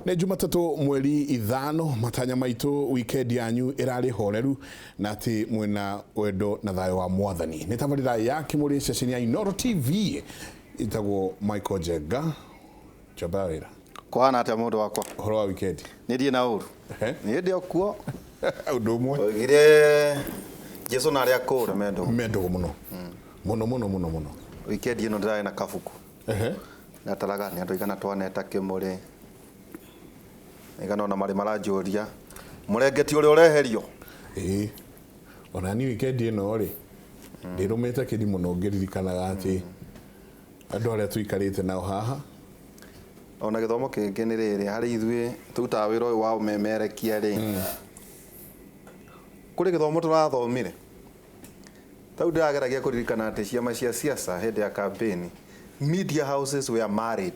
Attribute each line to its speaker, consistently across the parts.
Speaker 1: Nĩ Jumatatũ mweri 5, matanya maitũ weekend yanyu ĩrarĩ horeru na atĩ mwĩna wendo na thayũ wa Mwathani. Nĩ tabarĩra ya Kĩmũrĩ, ceceni ya Inooro TV. Ĩtagwo Michael Njenga Njamba ya wĩra.
Speaker 2: Kũhana atĩa, mũndũ wakwa?
Speaker 1: Ũhoro wa weekend?
Speaker 2: Nĩ ndiĩ na ũru. Niĩ ndĩ o kuo.
Speaker 1: Ũndũ ũmwe.
Speaker 2: Oigire Jesu na arĩa akũũre me ndũgũ.
Speaker 1: Me ndũgũ mũno mũno mũno mũno mũno.
Speaker 2: Weekend ĩno ndĩrarĩ na kabuku. Nataraga nĩ andũ aigana twaneta Kĩmũrĩ, aigana ona marĩ maranjũria mũrengeti ũrĩa ũreherio.
Speaker 1: Ĩĩ, ona niĩ weekend ĩno rĩ, ndĩrũmĩte kĩri mũno ngĩririkanaga atĩ andũ arĩa tũikarĩte nao haha.
Speaker 2: Ona gĩthomo kĩngĩ nĩ rĩrĩ harĩ ithuĩ tũrutaga wĩra ũyũ wa ũmemerekia rĩ, kũrĩ gĩthomo tũrathomire. Tau ndĩrageragia kũririkana atĩ ciama cia siasa hĩndĩ ya campaign, media houses were married.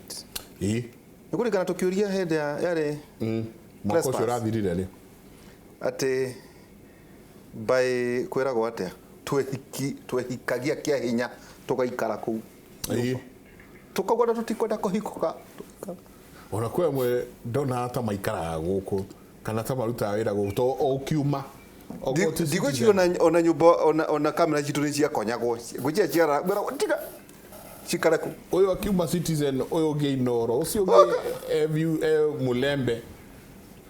Speaker 2: Nĩ kũririkana tũkĩũria hĩndĩ ya yarĩ
Speaker 1: mwaka ũcio
Speaker 2: trespass.
Speaker 1: Ũrathirire rĩ?
Speaker 2: Atĩ by kwĩragwo atĩa, twehiki twehikagia kĩa hinya tũgaikara kũu, tũkauga na tũtikwenda kũhikũka.
Speaker 1: Ona kwĩ amwe ndonaga ta maikaraga gũkũ kana ta marutaga wĩra gũkũ to o ũkiuma okorwo ti
Speaker 2: Ndigwĩciria ona nyũmba ona kamera citũ nĩ ciakonyagwo, ngwĩciria ciara ngwĩragwo tiga cikare kũu.
Speaker 1: Ũyũ akiuma Citizen, ũyũ ũngĩ Inooro, ũcio ũngĩ e e Mulembe.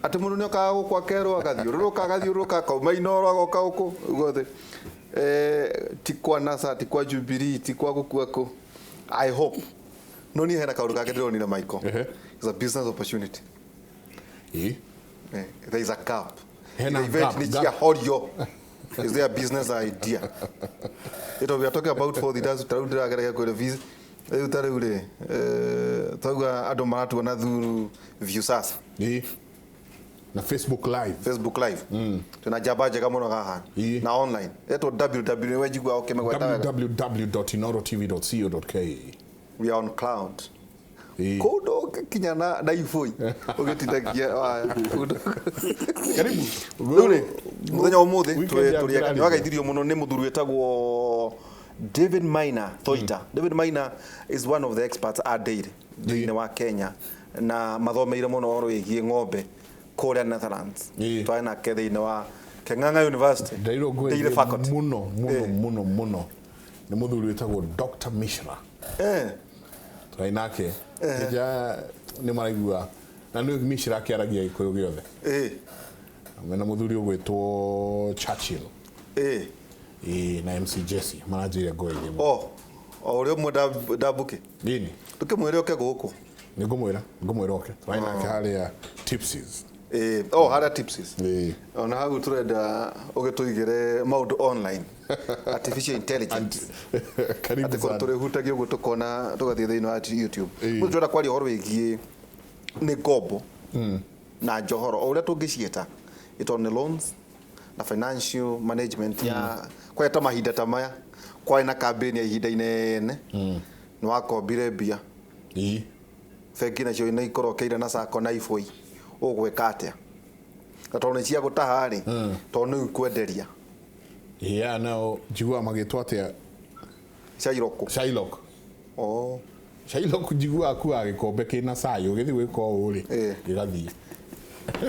Speaker 2: Atĩ mũndũ nĩ okaga gũkũ akerwo, agathiũrũrũka agathiũrũrũka, akauma Inooro agoka gũkũ guothe. Ti kwa NASA, ti kwa Jubilee, ti kwa gũkua kũ. I hope no niĩ hena kaũndũ kangĩ ndĩronire, Michael. It's a business opportunity. There is a gap.
Speaker 1: Hena
Speaker 2: The event
Speaker 1: gap,
Speaker 2: nĩ
Speaker 1: gap.
Speaker 2: ciahorio. Is there a business idea? Ito we are talking about for the dance. Tarĩu ndĩrageragia kwĩra rĩu ta rĩu rĩ, tauga andũ maratuona through Viusasa.
Speaker 1: Na Facebook Live.
Speaker 2: Facebook Live. Twĩna njamba njega mũno haha. Na online etwo www, we njiguaga ũkĩmĩgweta wega.
Speaker 1: www.inoorotv.co.ke.
Speaker 2: We are on cloud. Kũu ndũngĩkinya na ibũi ũgĩtindagia waya.
Speaker 1: Karibu.
Speaker 2: Rĩu rĩ, mũthenya wa ũmũthĩ
Speaker 1: Weekend yaku ĩrarĩ
Speaker 2: nĩ wagaithirio mũno nĩ mũthuri wĩtagwo David Maina Thoita. David Maina is one of the experts a dairy thĩinĩ wa Kenya na mathomeire mũno ũhoro wĩgiĩ ng'ombe kũrĩa Netherlands. Twarĩ nake thĩinĩ wa Keng'ang'a University.
Speaker 1: Ndairwo
Speaker 2: Dairy
Speaker 1: ngwĩrie
Speaker 2: faculty.
Speaker 1: mũno mũno mũno mũno nĩ mũthuri wĩtagwo Dr. Mishra. Twarĩ nake ja nĩ maraigua na nĩ Mishra akĩaragia Gĩkũyũ gĩothe. Mena mũthuri ũgwĩtwo Churchill. Ĩĩ, na MC Jesse maranjĩire ngwĩrie mũno.
Speaker 2: O ũrĩa ũmwe ndambuke.
Speaker 1: Nini.
Speaker 2: Ndũkĩmwĩre oke gũkũ.
Speaker 1: Nĩ ngũmwĩra oke. Twarĩ nake harĩa Tipsies.
Speaker 2: Oh, harĩa Tipsies.
Speaker 1: Ĩĩ.
Speaker 2: Ona hau tũrenda ũgĩtũigĩre maũndũ online, artificial intelligence.
Speaker 1: Karibu
Speaker 2: atĩ
Speaker 1: sana.
Speaker 2: Tũrĩhutagia ũguo tũkona tũgathiĩ thĩinĩ wa YouTube. Mũthĩ tũrenda kwaria ũhoro wĩgiĩ nĩ ngombo na njohoro, o ũrĩa tũngĩciĩta, ĩtondũ nĩ loans na financial management ya kwaya ta mahinda ta maya kwarĩ na campaign ya ihinda inene, nĩ wakombire mbia, bengi nacio nĩ ikorokeire na sacco na ibũi, ũgwĩka atĩa? Na tondũ nĩ cia gũtaha rĩ, tondũ nĩ ikwenderia.
Speaker 1: Ĩĩ, aya nao njiguaga magĩtwo atĩa?
Speaker 2: Shylock.
Speaker 1: Shylock.
Speaker 2: Oh.
Speaker 1: Shylock njiguaga akuaga gĩkombe kĩna cai, ũgĩthiĩ gwĩka ũũ rĩ, gĩgathiĩ.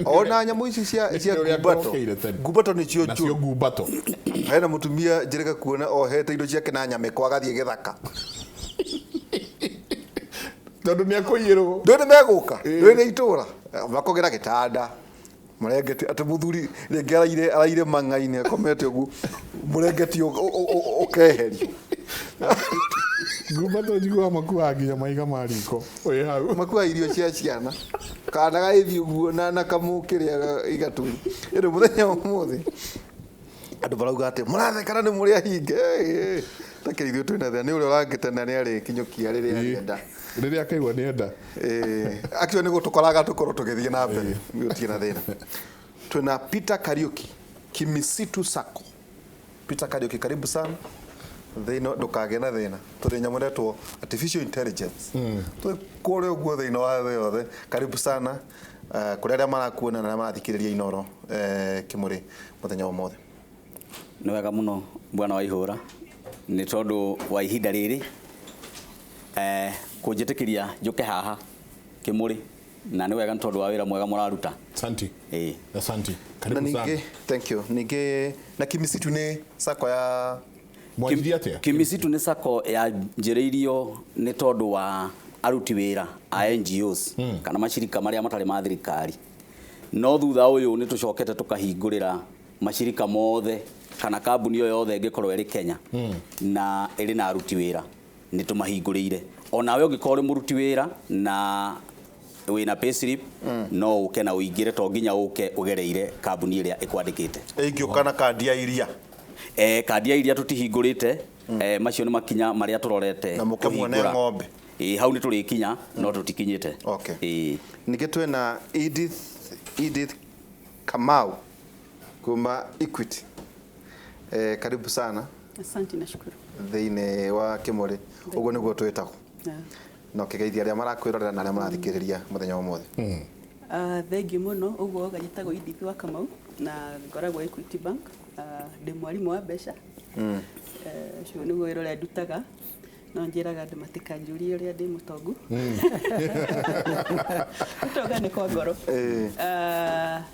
Speaker 2: Ona nyamũ ici cia
Speaker 1: Ũrĩa
Speaker 2: ngumbato.
Speaker 1: ngorokeire tene.
Speaker 2: Ngumbato nĩcio
Speaker 1: nacio
Speaker 2: njũru.
Speaker 1: Ngumbato.
Speaker 2: Hena mũtumia njĩrĩga kuona ohete indo ciake na nyamĩkwa agathiĩ gĩthaka.
Speaker 1: Tondũ nĩ akũiyĩrwo.
Speaker 2: Ndũĩ nĩ megũka, ndũĩ nĩ itũra makogera gĩtanda mũrengeti, atĩ mũthuri rĩngĩ araire mang'ainĩ akomete ũguo, mũrengeti ũkeherio.
Speaker 1: Ngumbato njiguaga makuaga nginya mahiga ma riko wĩ hau.
Speaker 2: Makua irio cia ciana kana gagĩthiĩ ũguo na kamũkĩrĩa igaturu. Ĩndĩ mũthenya wa ũmũthĩ andũ marauga atĩ mũrathekana nĩ mũrĩ ahinge. Takĩrĩ ithuĩ twĩna thĩna nĩ ũrĩa ũrangĩtena nĩ arĩkinyũkia rĩrĩa arĩenda.
Speaker 1: Rĩrĩa akaigua nĩ enda.
Speaker 2: Actually nĩ gũtũkoraga tũkorwo tũgĩthiĩ na mbere, gũtirĩ na thĩna. Twĩna Peter Kariuki, Kimisitu Sacco. Peter Kariuki, karibu sana thĩinĩ, ndũkagĩe na thĩna, tũrĩ nyamũ ĩretwo artificial intelligence, twĩ kũrĩa ũguo thĩinĩ wa thĩ yothe. Karibu sana, kũrĩ arĩa marakuona na arĩa marathikĩrĩria Inooro, Kĩmũrĩ mũthenya wa ũmũthĩ.
Speaker 3: Nĩ wega mũno, bwana wa ihũra, nĩ tondũ wa ihinda rĩrĩ, kũnjĩtĩkĩria njũke haha Kĩmũrĩ. Na nĩ wega nĩ tondũ wa wĩra mwega mũraruta.
Speaker 1: Asante.
Speaker 3: Ĩĩ.
Speaker 1: Asante.
Speaker 2: Na
Speaker 1: Karibu sana.
Speaker 2: ningĩ, thank you. Ningĩ na Kimisitu nĩ sacco ya
Speaker 1: Mwanjirie atĩa?
Speaker 3: Kimisitu nĩ sacco yanjĩrĩirio nĩ tondũ wa aruti wĩra a NGOs kana macirika marĩa matarĩ ma thirikari. No thutha ũyũ nĩ tũcokete tũkahingũrĩra macirika mothe kana kambuni o yothe ĩngĩkorwo ĩrĩ Kenya na ĩrĩ na aruti wĩra nĩ tũmahingũrĩire. Onawe ũngĩkorwo ũrĩ mũruti wĩra na wĩna payslip no ũke na ũingĩre, to nginya ũke ũgereire kambuni ĩrĩa ĩkwandĩkĩte.
Speaker 2: Ĩngĩũka na kandi ya iria.
Speaker 3: Kandi ya iria tũtihingũrĩte, macio nĩ makinya marĩa tũrorete
Speaker 2: Na mũke muone
Speaker 3: kũhingũra.
Speaker 2: ng'ombe.
Speaker 3: Ĩĩ, hau nĩ tũrĩkinya no tũtikinyĩte.
Speaker 2: Okay.
Speaker 3: Ĩĩ.
Speaker 2: Ningĩ twĩna Edith Kamau kuma Equity. Karibu sana.
Speaker 4: Asante, nashukuru.
Speaker 2: Thĩinĩ wa Kĩmũrĩ ũguo nĩguo twĩtagwo. Na ũkĩgeithia arĩa marakwĩrorera na arĩa marathikĩrĩria mũthenya wa ũmũthĩ.
Speaker 4: Thengiũ mũno. Ũguo njĩtagwo Edith wa Kamau na ngoragwo Equity Bank. Ndĩ mwarimũ wa mbeca. Ũcio nĩguo wĩra ũrĩa ndutaga. No njĩraga andũ matikanjũrie ũrĩa ndĩ mũtongu. Gũtonga nĩ kwa ngoro.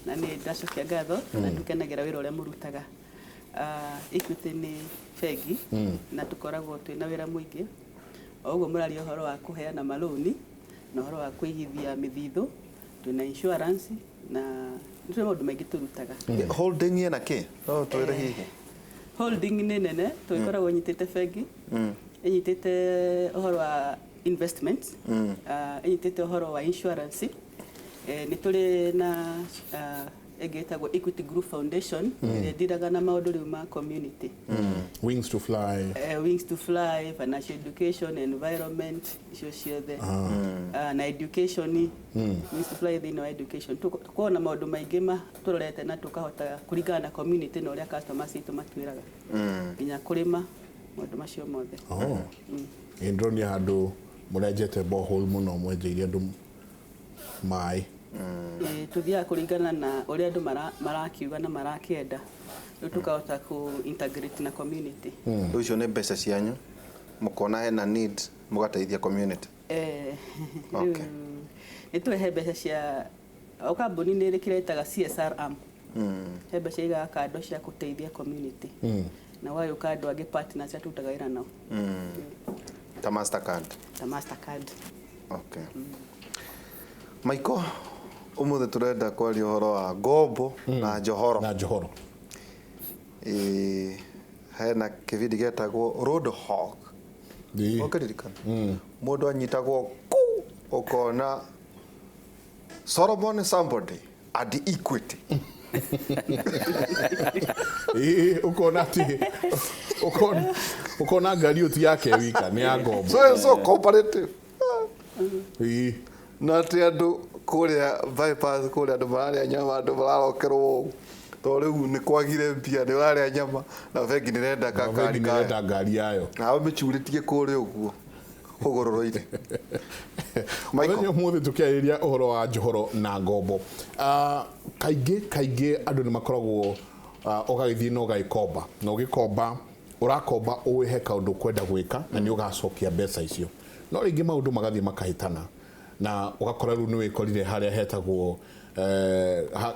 Speaker 4: Na nĩ ndacokia ngatho na ndukenagĩra wĩra ũrĩa mũrutaga. Equity nĩ bengi na tũkoragwo twĩna wĩra mũingĩ. O ũguo mũraria ũhoro wa kũheana marũni na ũhoro wa kũigithia mĩthithũ, twĩna insurance na nĩ tũrĩ maũndũ maingĩ tũrutaga.
Speaker 2: Holding ĩna kĩ? No twĩre hihi.
Speaker 4: Holding nĩ nene tũgĩkoragwo ĩnyitĩte bengi, ĩnyitĩte ũhoro wa investments, ĩnyitĩte ũhoro wa insurance. Nĩ tũrĩ na ĩngĩ ĩtagwo Equity Group Foundation ĩrĩa ĩndiraga na maũndũ rĩu ma community.
Speaker 1: Wings to fly.
Speaker 4: Wings to fly, financial education, environment, icio ciothe. Na education, wings to fly thĩinĩ wa education. Tũkoragwo na maũndũ maingĩ ma tũrorete na tũkahota kũringana na community na ũrĩa customers aitũ matwĩraga. Nginya kũrĩma, maũndũ macio mothe.
Speaker 1: Oh. Ĩ ndĩronire handũ mũrenjete borehole mũno, mwenjeire andũ maĩ.
Speaker 4: Tũthiaga kũringana na ũrĩa andũ marakiuga na marakĩenda. Rĩu tũkahota kũ integrate na community.
Speaker 2: Rĩu icio nĩ mbeca cianyu, mũkona hena need mũgateithia community.
Speaker 4: Rĩu nĩ tũrehe mbeca cia o kambuni nĩ ĩrĩ kĩrĩa ĩtaga CSR arm. He mbeca igaga kando cia gũteithia community. Na gwagĩũka andũ angĩ partners arĩa tũrutaga wĩra nao.
Speaker 2: Ta Mastercard.
Speaker 4: Ta Mastercard.
Speaker 2: Okay. Michael, ũmũthĩ tũrenda kwaria ũhoro wa ngombo na njohoro.
Speaker 1: Na njohoro.
Speaker 2: Hena kĩbindi gĩetagwo Road Hog. Ũkĩririkana? Mũndũ anyitagwo kũ ũkona Solomon somebody at Equity.
Speaker 1: Ĩĩ, ũkona atĩ ũkona ngari ĩyo ti yake wika, nĩ ya ngombo.
Speaker 2: So cooperative.
Speaker 1: Ĩĩ.
Speaker 2: Na atĩ andũ kũrĩa bypass, kũrĩa andũ mararĩa nyama, andũ mararokerwo ũũ. Tondũ rĩu nĩ kwagire mbia, nĩ ũrarĩa nyama na bengi nĩ ĩrenda
Speaker 1: Na
Speaker 2: kakari
Speaker 1: bengi nĩ
Speaker 2: kayo.
Speaker 1: ĩrenda ngari yayo.
Speaker 2: Nawe mĩcurĩtie kũrĩa ũguo hũgũrũrũ-inĩ. Michael.
Speaker 1: Mũthenya ũmũthĩ tũkĩarĩrĩria ũhoro wa njohoro na ngombo. Kaingĩ andũ nĩ makoragwo, ũgagĩthiĩ na ũgagĩkomba. Na ũgĩkomba, ũrakomba ũĩhe kaũndũ ũkwenda gwĩka na nĩ ũgacokia mbeca icio. No rĩngĩ maũndũ magathiĩ makahĩtana na ũgakora rĩu nĩ wĩkorire harĩa hetagwo,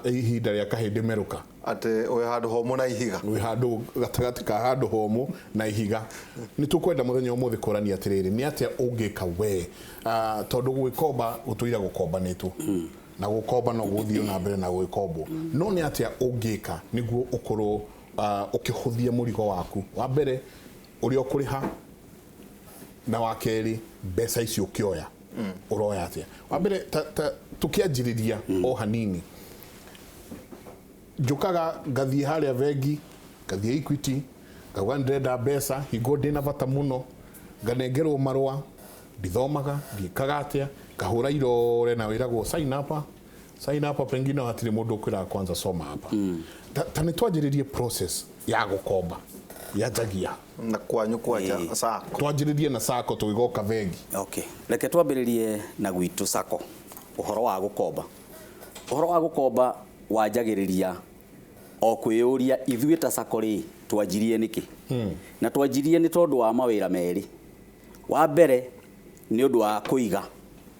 Speaker 1: ihinda rĩa kahĩndĩ merũka.
Speaker 2: Atĩ wĩ handũ homũ na ihiga.
Speaker 1: Wĩ handũ gatagatĩ ka handũ homũ na ihiga. Nĩ tũkwenda mũthenya ũmũthĩ kũrania atĩrĩrĩ, nĩ atĩa ũngĩka we? Tondũ gwĩkomba gũtũire gũkombanĩtwo. Na gũkomba no gũthiĩ na mbere na gwĩkombwo. No nĩ atĩa ũngĩka nĩguo ũkorwo, ũkĩhũthia mũrigo waku? Wa mbere, ũrĩa ũkũrĩha, na wa kerĩ, mbeca icio ũkĩoya. Ũroya atĩa? Wa mbere, tũkĩanjĩrĩria o hanini. Njũkaga ngathiĩ harĩa bengi, ngathiĩ Equity, ngauga ndĩrenda mbeca, hingo ndĩna bata mũno, nganengerwo marũa, ndithomaga, ndiĩkaga atĩa, ngahũra irore na wĩragwo sign up, sign up, pengine hatirĩ mũndũ ũkwĩraga kwanza soma hapa. Ta nĩ twanjĩrĩrie process ya gũkomba yanjagia
Speaker 2: Na kwanyu kwanja sacco.
Speaker 1: Twanjĩrĩrie na sacco tũgĩgoka bengi.
Speaker 3: Okay. Reke twambĩrĩrie na gwitũ sacco, ũhoro wa gũkomba. Ũhoro wa gũkomba wanjagĩrĩria o kwĩyũria ithuĩ ta sacco rĩ twanjirie nĩkĩ? Na twanjirie nĩ tondũ wa mawĩra merĩ. Wa mbere nĩ ũndũ wa kũiga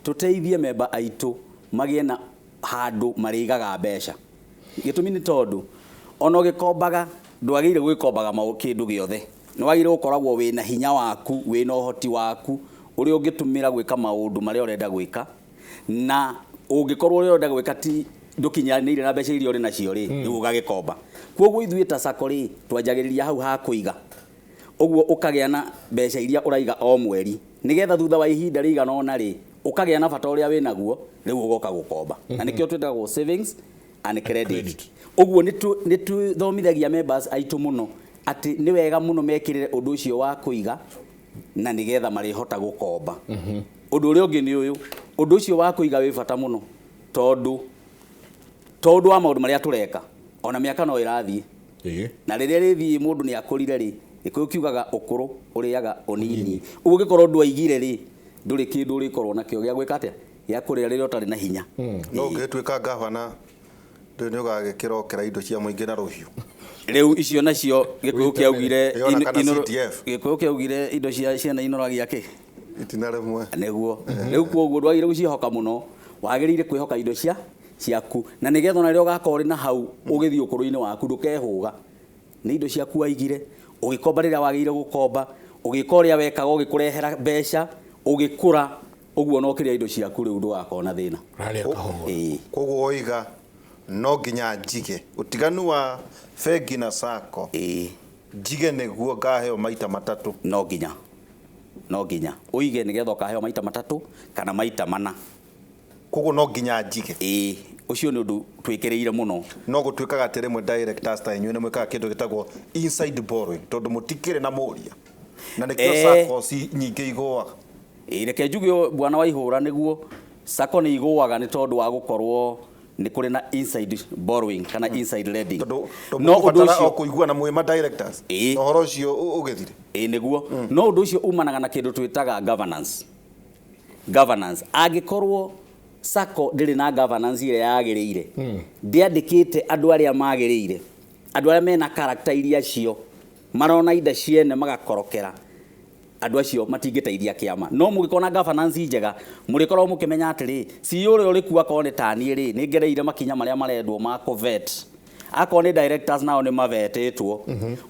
Speaker 3: tũteithie memba aitũ magĩe na handũ marĩigaga mbeca. Gĩtũmi nĩ tondũ ona ũgĩkombaga ndwagĩrĩire gwĩkombaga kĩndũ gĩothe. Nĩ wagĩrĩire gũkoragwo wĩna hinya waku, wĩna ũhoti waku ũrĩa ũngĩtũmĩra gwĩka maũndũ marĩa ũrenda gwĩka, na ũngĩkorwo ũrĩa ũrenda gwĩka ti ndũkinyanĩire na mbeca iria ũrĩ nacio rĩ, rĩu ũgagĩkomba. Koguo ithuĩ ta SACCO rĩ, twanjagĩrĩria hau ha kũiga. Ũguo ũkagĩa na mbeca iria ũraiga o mweri, nĩgetha thutha wa ihinda rĩigana ũna rĩ, ũkagĩa na bata ũrĩa wĩnaguo, rĩu ũgoka gũkomba. Na nĩkĩo twĩtagwo savings and credit. Ũguo nĩ tũthomithagia members aitũ mũno atĩ nĩ wega mũno mekĩrĩre ũndũ ũcio wa kũiga na nĩgetha marĩhota gũkomba. Ũndũ ũrĩa ũngĩ nĩ ũyũ, ũndũ ũcio wa kũiga wĩ bata mũno tondũ wa maũndũ marĩa tũreka, ona mĩaka no ĩrathiĩ. Na rĩrĩa rĩthiĩ mũndũ nĩ akũrire rĩ, Gĩkũyũ kiugaga ũkũrũ ũrĩaga ũnini. Ũguo ũngĩkorwo ndwaigire rĩ, ndũrĩ kĩndũ ũrĩkorwo nakĩo gĩa gwĩka atĩa, gĩa kũrĩa rĩrĩa ũtarĩ na hinya.
Speaker 2: No ũngĩtuĩka gavana ndũĩ nĩ ũgagĩkĩrokera indo cia mũingĩ na rũhiũ.
Speaker 3: Rĩu icio nacio Gĩkũyũ kĩaugire Gĩkũyũ kĩaugire indo cia ciana inoragia kĩ?
Speaker 2: Itina rĩmwe.
Speaker 3: Nĩguo. Rĩu koguo ndwagĩrĩire gũciĩhoka mũno, wagĩrĩire kwĩhoka indo cia ciaku na nĩgetha ona rĩrĩa ũgakorwo ũrĩ na hau ũgĩthiĩ ũkũrũ-inĩ waku ndũkehũga. Nĩ indo ciaku waigire, ũgĩkomba rĩrĩa wagĩrĩire gũkomba, ũgĩka ũrĩa wekaga ũgĩkũrehera mbeca, ũgĩkũra, ũguo no kĩrĩa indo ciaku rĩu ndũgakorwo na thĩna.
Speaker 2: Koguo woiga no nginya njige ũtiganu wa bengi na SACCO. Njige nĩguo ngaheo maita matatũ.
Speaker 3: No nginya ũige nĩgetha ũkaheo maita matatũ kana maita mana.
Speaker 2: Koguo no nginya njige.
Speaker 3: Ũcio nĩ ũndũ twĩkĩrĩire mũno.
Speaker 2: No gũtuĩkaga atĩ rĩmwe directors ta inyuĩ nĩ mwĩkaga kĩndũ gĩtagwo inside borrowing tondũ mũtikĩrĩ na mũria. Na nĩkĩo SACCO nyingĩ igũaga.
Speaker 3: Reke njuge bwana Waihũra nĩguo SACCO nĩ igũaga nĩ tondũ wa gũkorwo nĩ kũrĩ na inside borrowing kana inside lending.
Speaker 2: No ũndũ ũcio kũigua na mwĩ ma directors. Ũhoro ũcio ũgĩthire.
Speaker 3: Nĩguo. No ũndũ ũcio umanaga na kĩndũ twĩtaga governance. Governance. Angĩkorwo SACCO ndĩrĩ na governance ĩrĩa yagĩrĩire, ndĩandĩkĩte andũ arĩa magĩrĩire, andũ arĩa mena character iria cio, marona inda ciene magakorokera, andũ acio matingĩteithia kĩama. No mũngĩkorwo na governance njega, mũrĩkorwo mũkĩmenya atĩrĩ, CEO ũrĩa ũrĩ kuo akorwo nĩ ta niĩ rĩ, nĩ ngereire makinya marĩa marendwo ma kũvet. Akorwo nĩ directors nao nĩ mavetĩtwo.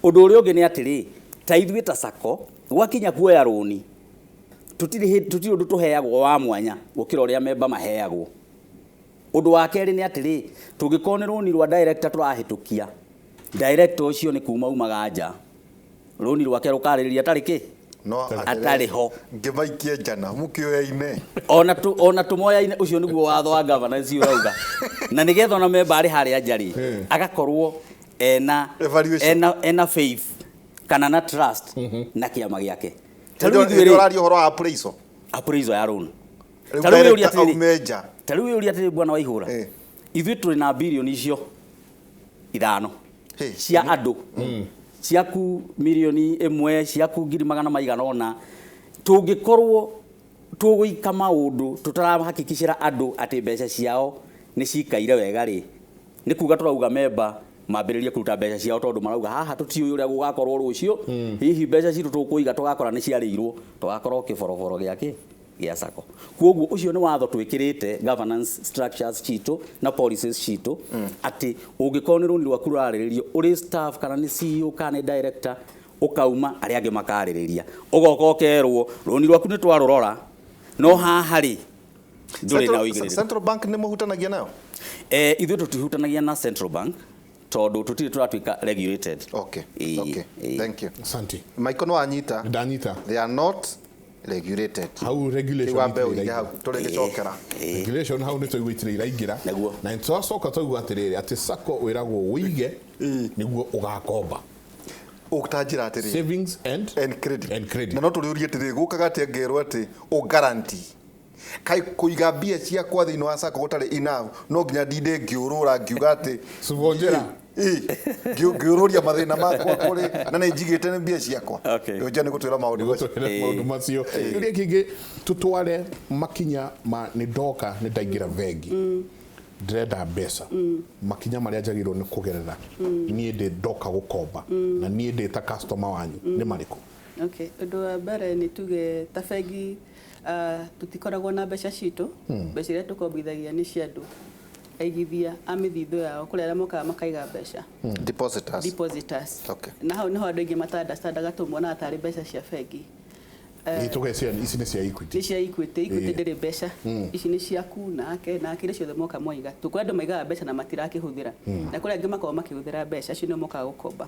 Speaker 3: Ũndũ ũrĩa ũngĩ nĩ atĩrĩ, ta ithuĩ ta SACCO, gwakinya kuoya rũni, tũtirĩ ũndũ tũheagwo wa mwanya gũkĩra ũrĩa memba maheagwo. Ũndũ wa kerĩ nĩ atĩrĩ, tũngĩkorwo nĩ rũni rwa director tũrahĩtũkia, director ũcio nĩ kuma umaga nja, rũni rwake rũkarĩrĩria atarĩ kĩ? Atarĩ ho.
Speaker 2: Ngĩmaikie njana mũkĩoyaine.
Speaker 3: Ona tũmoyaine, ũcio nĩguo watho wa governance ũrauga. Na nĩgetha ona memba arĩ harĩa nja rĩ, agakorwo ena faith kana na trust na kĩama gĩake.
Speaker 2: Ũraria ũhoro wa appraisal.
Speaker 3: Appraisal ya loan. Ta rĩu ũria atĩrĩ bwana Waihũra, ithuĩ tũrĩ na bilioni icio 5 cia andũ, ciaku milioni 1, ciaku 100,000. Tũngĩkorwo tũgũika maũndũ tũtarahakikicĩra andũ atĩ mbeca ciao nĩ cikaire wega rĩ, nĩ kuga tũrauga memba mambĩrĩrie kũruta mbeca ciao tondũ marauga haha tũtiũĩ ũrĩa gũgakorwo rũciũ, hihi mbeca citũ tũkũiga tũgakora nĩ ciarĩirwo, tũgakorwo kĩboroboro gĩake gĩa SACCO. Koguo ũcio nĩ watho twĩkĩrĩte governance structures citũ na policies citũ atĩ ũngĩkorwo nĩ rũni rwaku rũrarĩrĩrio ũrĩ staff kana nĩ CEO kana nĩ director, ũkauma arĩa angĩ makarĩrĩria, ũgoka ũkerwo rũni rwaku nĩ twarũrora no haha rĩ ndũrĩ na ũigĩrĩrĩku.
Speaker 2: Central Bank nĩ mũhutanagia nayo?
Speaker 3: Ithuĩ tũtihutanagia na Central Bank tondũ tũtirĩ tũratuĩka regulated.
Speaker 2: Okay. Okay. Thank you.
Speaker 1: Asante.
Speaker 2: Michael no anyita.
Speaker 1: Ndanyita.
Speaker 2: They are not regulated.
Speaker 1: How regulation regulation hau nĩ twaigua itirĩ iraingĩra. Na twacoka twaigua atĩrĩrĩ atĩ SACCO wĩragwo ũige nĩguo ũgakomba.
Speaker 2: Ũtanjĩra atĩrĩrĩ,
Speaker 1: savings and
Speaker 2: credit.
Speaker 1: And credit.
Speaker 2: Na no tũrĩũrie atĩrĩrĩ, gũkaga atĩa ngerwo atĩ ũ guarantee kai kũiga mbia ciakwa thĩinĩ wa SACCO gũtarĩ enough, no nginya ndinde ngĩũrũra ngiuga atĩ
Speaker 1: Subonjera
Speaker 2: ngĩũrũria mathĩna makwa kũrĩ na nĩ njigĩte nĩ mbia ciakwa. Nja nĩ gũtwĩra
Speaker 1: maũndũ macio. Kĩũria kĩngĩ tũtware makinya ma nĩ ndoka nĩ ndaingĩra bengi, ndĩrenda mbeca, makinya marĩa njagĩrĩirwo nĩ kũgerera niĩ ndĩ ndoka gũkomba na niĩ ndĩ ta customer wanyu nĩ marĩkũ?
Speaker 4: Okay, ũndũ wa mbere nĩ tuge ta bengi Tũtikoragwo na mbeca citũ. Mbeca iria tũkombithagia nĩ cia andũ aigithia a mĩthithũ yao, kũrĩ arĩa mokaga makaiga mbeca.
Speaker 2: Depositors.
Speaker 4: Depositors.
Speaker 2: Okay.
Speaker 4: Na hau nĩho andũ aingĩ mata-understandaga, tũmonaga tarĩ mbeca cia bengi.
Speaker 1: Tũgecia ici nĩ cia Equity.
Speaker 4: Nĩ cia Equity. Equity ndĩrĩ mbeca. Ici nĩ ciaku nake nake iria ciothe moka mwaiga. Tũkũrĩ andũ maigaga mbeca na matirakĩhũthĩra, na kũrĩ angĩ makoragwo makĩhũthĩra mbeca acio nĩo mokaga gũkomba.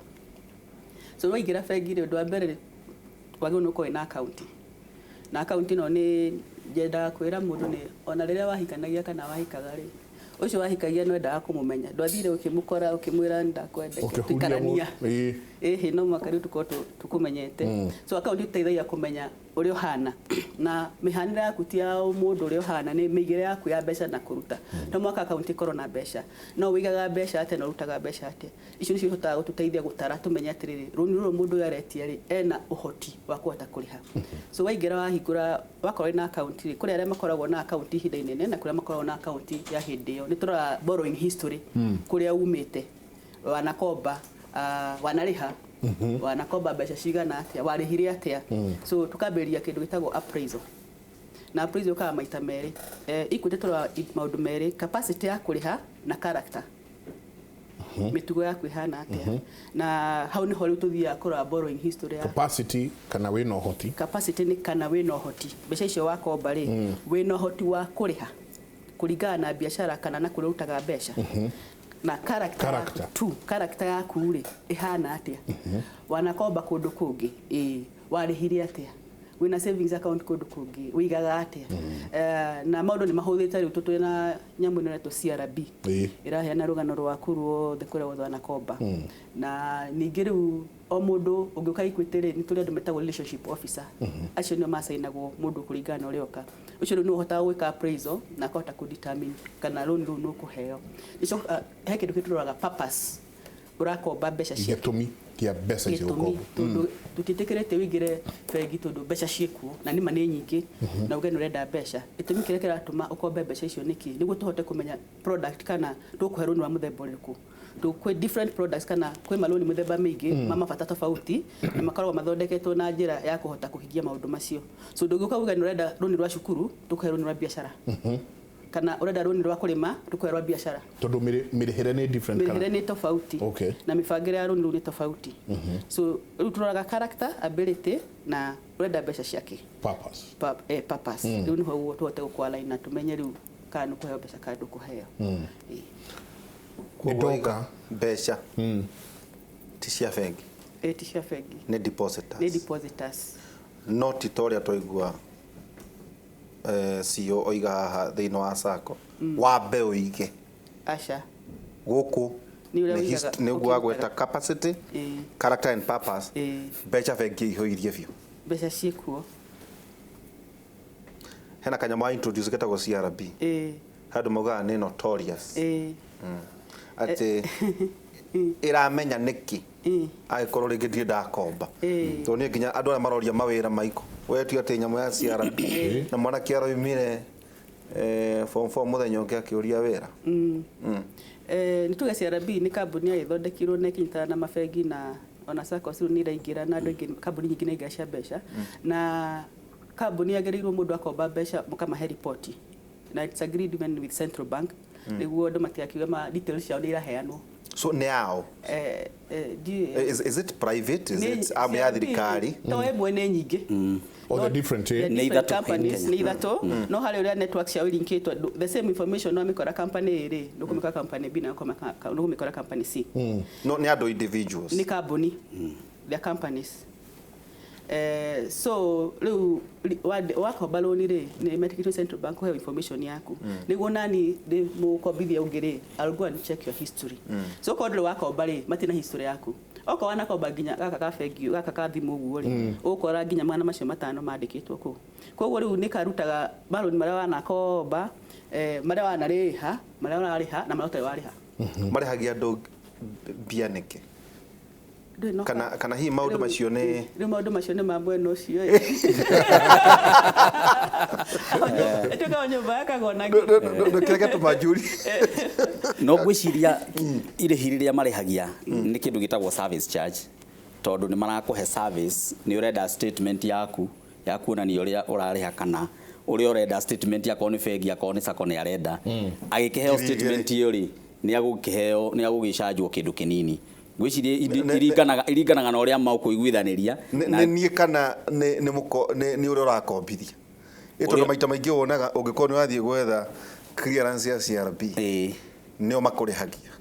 Speaker 4: So waingĩra bengi rĩ, ũndũ wa mbere wagĩrĩirwo nĩ ũkorwo wĩna akaunti, na akaunti ĩno nĩ nyendaga kwĩra mũndũ nĩ ona rĩrĩa wahikanagia kana wahikaga rĩ, ũcio wahikagia nĩ wendaga kũmũmenya, ndwathire ũkĩmũkora ũkĩmwĩra ndakwenda
Speaker 1: Ũkĩhuria
Speaker 4: tũikarania.
Speaker 1: Ĩĩ.
Speaker 4: Ĩhĩ, no mũhaka rĩu tũkorwo tũkũmenyete. So akaunti ĩteithagia kũmenya ũrĩa ũhana, na mĩhanĩre yaku ti ya mũndũ ũrĩa ũhana, nĩ mĩigĩre yaku ya mbeca na kũruta. No mũhaka akaunti ĩkorwo na mbeca, no ũigaga mbeca atĩa na ũrutaga mbeca atĩa. Icio nĩcio ihotaga gũtũteithia gũtara tũmenye atĩrĩrĩ, rũni rũrũ mũndũ ũyũ aretia rĩ, ena ũhoti wa kũhota kũrĩha. So waingĩra wahingũra wakorwo wĩna akaunti rĩ, kũrĩ arĩa makoragwo na akaunti ihinda inene na kũrĩa makoragwo na akaunti ya hĩndĩ ĩyo. Nĩ tũroraga borrowing history, kũrĩa umĩte, wanakomba, wanarĩha, wanakomba mbeca cigana atĩa, warĩhire atĩa. So tukambĩrĩria kĩndũ gĩtagwo appraisal, na appraisal yũkaga maita merĩ. Equity tũroraga maũndũ merĩ: capacity ya kũrĩha na character, mĩtugo yaku ĩhana atĩa. Na hau nĩho rĩu tũthiaga kũrora borrowing history yaku.
Speaker 1: Capacity, kana wĩna ũhoti.
Speaker 4: Capacity nĩ kana wĩna ũhoti, mbeca icio wakomba rĩ, wĩna ũhoti wa kũrĩha kũringana na biacara kana na kũrĩa ũrutaga mbeca. Na character
Speaker 1: Character.
Speaker 4: yaku tu, character yaku rĩ, ĩhana atĩa? Wanakomba kũndũ kũngĩ? Ĩĩ. Warĩhire atĩa? Wĩna savings account kũndũ kũngĩ? Ũigaga atĩa? Na maũndũ nĩ mahũthĩte rĩu, tũtũrĩ na nyamũ ĩno ĩretwo CRB, ĩraheana rũgano rwaku ruothe kũrĩa wothe wanakomba. Na ningĩ rĩu o mũndũ ũngĩũka Equity rĩ, nĩ tũrĩ andũ metagwo relationship officer. Acio nĩo macainagwo mũndũ kũringana na ũrĩa oka. Ũcio rĩu nĩwe ũhotaga gwĩka appraisal na akahota kũ determine kana loan rũu nĩ ũkũheo. Icoka he kĩndũ kĩtũroraga, purpose, ũrakomba mbeca cia
Speaker 1: Gĩtũmi kĩa mbeca icio
Speaker 4: gĩtũmi.
Speaker 1: gũkomba.
Speaker 4: Tondũ tũtiĩtĩkĩrĩte ũingĩre bengi tondũ mbeca ciĩkuo na nĩma nĩ nyingĩ na uge nĩ ũrenda mbeca. Gĩtũmi kĩrĩa kĩratũma ũkombe mbeca icio nĩkĩ, nĩguo tũhote kũmenya product kana tũkũhe rũni rwa mũthemba ũrĩkũ. Kwĩ different products kana kwĩ maloni mĩthemba mĩingĩ ma mabata tofauti, na makoragwo mathondeketwo na njĩra ya kũhota kũhingia maũndũ macio. So ndũngĩũka uge nĩ ũrenda rũni rwa cukuru, tũkũhe rũni rwa biacara, kana ũrenda rũni rwa kũrĩma, tũkũhe rwa biacara.
Speaker 1: Tondũ mĩrĩhĩre nĩ different kana?
Speaker 4: Mĩrĩhĩre nĩ tofauti na mĩbangĩre ya rũni rũu nĩ tofauti. So rĩu tũroraga character, ability na ũrenda mbeca ciake.
Speaker 1: Purpose.
Speaker 4: Purpose. Rĩu nĩho ũguo tũhote gũkũ na tũmenye rĩu kana nĩ ũkũheo mbeca kana ndũkũheo. Ĩĩ.
Speaker 1: Nĩ ndoka.
Speaker 2: Mbeca ti cia bengi?
Speaker 4: Ĩĩ, ti cia bengi.
Speaker 2: Nĩ depositors.
Speaker 4: Nĩ depositors.
Speaker 2: No ti ta ũrĩa twaigua CEO oiga haha thĩinĩ wa sacco, wambe ũige.
Speaker 4: Aca.
Speaker 2: Gũkũ
Speaker 4: Nĩ ũrĩa
Speaker 2: nĩ
Speaker 4: ũigaga
Speaker 2: nĩ ũguo agweta
Speaker 4: ũkĩrutaga.
Speaker 2: Capacity, character and purpose. Mbeca bengi ihũirie biũ.
Speaker 4: Mbeca ciĩkuo.
Speaker 2: Hena kanyamũ wa introduce getagwo CRB. Andũ maugaga nĩ notorious, atĩ ĩramenya nĩkĩ angĩkorwo rĩngĩ ndirĩ ndakomba, tondũ niĩ nginya andũ arĩa maroria mawĩra maiko wetio atĩ nyamũ ya CRB na mwanake aroimire form 4 mũthenya ũngĩ akĩũria wĩra.
Speaker 4: Nĩ tuge CRB nĩ kambuni yagĩthondekirwo na ĩkĩnyitana na mabengi na ona SACCOS rĩu nĩ iraingĩra na andũ aingĩ, kambuni nyingĩ nĩ iraingĩra cia mbeca. Na kambuni yagĩrĩirwo mũndũ akomba mbeca mũkamahe riboti, na it's agreed even with central bank, nĩguo andũ matigakiuge ma details ciao nĩ iraheanwo.
Speaker 2: So nĩ ao? Is it private? Is it arm ya thirikari?
Speaker 4: To ĩmwe, nĩ nyingĩ.
Speaker 1: Oh, they're different, eh?
Speaker 4: They're
Speaker 3: Nĩ
Speaker 4: different
Speaker 3: ithatũ in
Speaker 4: companies,
Speaker 3: Kenya.
Speaker 4: nĩ ithatũ, no harĩ ũrĩa network ciao ilinkĩtwo, the same information no amĩkora company A rĩ, nĩ ũkũmĩkora company B na nĩ ũkũmĩkora company C.
Speaker 2: No nĩ andũ individuals?
Speaker 4: Nĩ kambuni, they're companies. So rĩu wakomba rũni rĩ, nĩ metĩkĩtio central bank kũheo information yaku, nĩguo nani ndĩ mũkombithia ũngĩ rĩ, I'll go and check your history. So okorwo ndũrĩ wakomba rĩ, matina history yaku. Okorwo wanakomba nginya gaka ka bengi, gaka ka thimũ ũguo rĩ, ũgũkora nginya 500 mandĩkĩtwo kũu. Koguo rĩu nĩ karutaga marũni marĩa wanakomba, marĩa wanarĩha, marĩa ũrarĩha na marĩa ũtarĩ warĩha.
Speaker 2: Marĩhagia andũ mbia nĩkĩ?
Speaker 4: Ndũĩ no
Speaker 2: Kana hihi maũndũ macio nĩ
Speaker 4: Rĩu maũndũ macio nĩ ma mwena ũcio ĩ. Ĩtuĩkaga nyũmba yakagwo na
Speaker 2: Kĩrĩa gĩatũma njũrie.
Speaker 3: No ngwĩciria irĩhi rĩrĩa marĩhagia nĩ kĩndũ gĩtagwo service charge, tondũ nĩ marakũhe service, nĩ ũrenda statement yaku ya kuonania ũrĩa ũrarĩha kana Ũrĩa ũrenda statement, akorwo nĩ bengi, akorwo nĩ sacco, nĩ arenda agĩkĩheo
Speaker 2: 2,000.
Speaker 3: Statement ĩyo rĩ, nĩ agũkĩheo, nĩ agũgĩcanjwo kĩndũ kĩnini, ngwĩciria iringanaga na ũrĩa makũiguithanĩria.
Speaker 2: Nĩ niĩ kana nĩ mũko nĩ ũrĩa ũrakombithia? Ĩ tondũ maita maingĩ wonaga ũngĩkorwo nĩ wathiĩ gwetha clearance ya CRB, nĩo makũrĩhagia.